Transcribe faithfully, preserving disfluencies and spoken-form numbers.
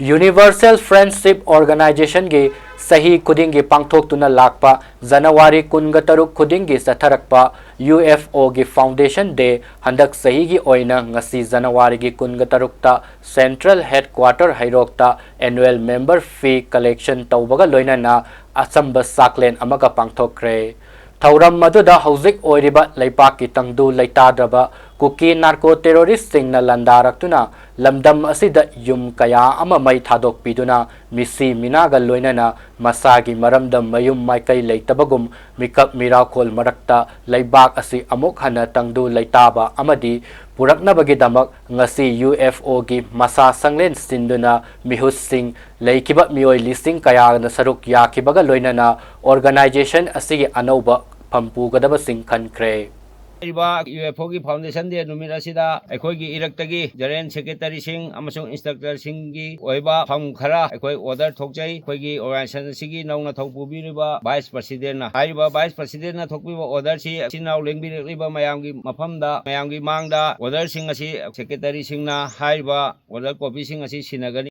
Universal Friendship Organizationꯒꯤ ꯆꯍꯤ ꯈꯨꯗꯤꯡꯒꯤ ꯄꯥꯡꯊꯣꯛꯇꯨꯅ ꯂꯥꯛꯄ ꯖꯅꯋꯥꯔꯤ ꯀꯨꯟꯒ ꯇꯔꯨꯛ ꯈꯨꯗꯤꯡꯒꯤ ꯆꯠꯊꯔꯛꯄ UFOꯒꯤ Foundation Day ꯍꯟꯗꯛ ꯆꯍꯤꯒꯤ ꯑꯣꯏꯅ ꯉꯁꯤ ꯖꯅꯋꯥꯔꯤꯒꯤ ꯀꯨꯟꯒ ꯇꯔꯨꯛꯇ Central Headquarter ꯍꯩꯔꯣꯛꯇ annual member fee collection ꯇꯧꯕꯒ ꯂꯣꯏꯅꯅ ꯑꯆꯝꯕ ꯆꯥꯛꯂꯦꯟ ꯑꯃꯒ ꯄꯥꯡꯊꯣꯛꯈ꯭ꯔꯦ꯫ ꯊꯧꯔꯝ ꯑꯗꯨꯗ ꯍꯧꯖꯤꯛ ꯑꯣꯏꯔꯤꯕ ꯂꯩꯕꯥꯛꯀꯤ ꯇꯪꯗꯨ ꯂꯩꯇꯥꯗ꯭ꯔꯕ ꯀꯨꯀꯤ narco terroristꯁꯤꯡꯅ ꯂꯥꯟꯗꯥꯔꯛꯇꯨꯅ ꯂꯝꯗꯝ ꯑꯁꯤꯗ ꯌꯨꯝ ꯀꯌꯥ ꯑꯃ ꯃꯩ ꯊꯥꯗꯣꯛꯄꯤꯗꯨꯅ ꯃꯤꯁꯤ ꯃꯤꯅꯥꯒ ꯂꯣꯏꯅꯅ ꯃꯁꯥꯒꯤ ꯃꯔꯝꯗ ꯃꯌꯨꯝ ꯃꯥꯏꯀꯩ ꯂꯩꯇꯕꯒꯨꯝ ꯃꯤꯀꯞ ꯃꯤꯔꯥꯈꯣꯜ ꯃꯔꯛꯇ ꯂꯩꯕꯥꯛ ꯑꯁꯤ ꯑꯃꯨꯛ ꯍꯟꯅ ꯇꯪꯗꯨ ꯂꯩꯇꯥꯕ ꯑꯃꯗꯤ ꯄꯨꯔꯛꯅꯕꯒꯤꯗꯃꯛ ꯉꯁꯤ UFOꯒꯤ ꯃꯁꯥ ꯁꯪꯂꯦꯟ ꯁꯤꯟꯗꯨꯅ ꯃꯤꯍꯨꯠꯁꯤꯡ ꯂꯩꯈꯤꯕ ꯃꯤꯑꯣꯏ ꯂꯤꯁꯤꯡ ꯀꯌꯥꯅ ꯁꯔꯨꯛ ꯌꯥꯈꯤꯕꯒ ꯂꯣꯏꯅꯅ organization ꯑꯁꯤꯒꯤ ꯑꯅꯧꯕ ꯐꯝ ꯄꯨꯒꯗꯕꯁꯤꯡ ꯈꯟꯈ꯭ꯔꯦ꯫ ꯍꯥꯏꯔꯤꯕ UFOꯒꯤ Foundation Day ꯅꯨꯃꯤꯠ ꯑꯁꯤꯗ ꯑꯩꯈꯣꯏꯒꯤ ꯏꯔꯛꯇꯒꯤ General Secretaryꯁꯤꯡ ꯑꯃꯁꯨꯡ Instructorꯁꯤꯡꯒꯤ ꯑꯣꯏꯕ ꯐꯝ ꯈꯔ ꯑꯩꯈꯣꯏ order ꯊꯣꯛꯆꯩ꯫ ꯑꯩꯈꯣꯏꯒꯤ organization ꯑꯁꯤꯒꯤ ꯅꯧꯅ ꯊꯧ ꯄꯨꯕꯤꯔꯤꯕ Vice Presidentꯅ꯫ ꯍꯥꯏꯔꯤꯕ Vice Presidentꯅ ꯊꯣꯛꯄꯤꯕ orderꯁꯤ ꯏꯆꯤꯟ ꯏꯅꯥꯎ ꯂꯦꯡꯕꯤꯔꯛꯂꯤꯕ ꯃꯌꯥꯝꯒꯤ ꯃꯐꯝꯗ, ꯃꯌꯥꯝꯒꯤ ꯃꯥꯡꯗ orderꯁꯤꯡ ꯑꯁꯤ Secretaryꯁꯤꯡꯅ ꯍꯥꯏꯔꯤꯕ order copyꯁꯤꯡ ꯑꯁꯤ ꯁꯤꯟꯅꯒꯅꯤ꯫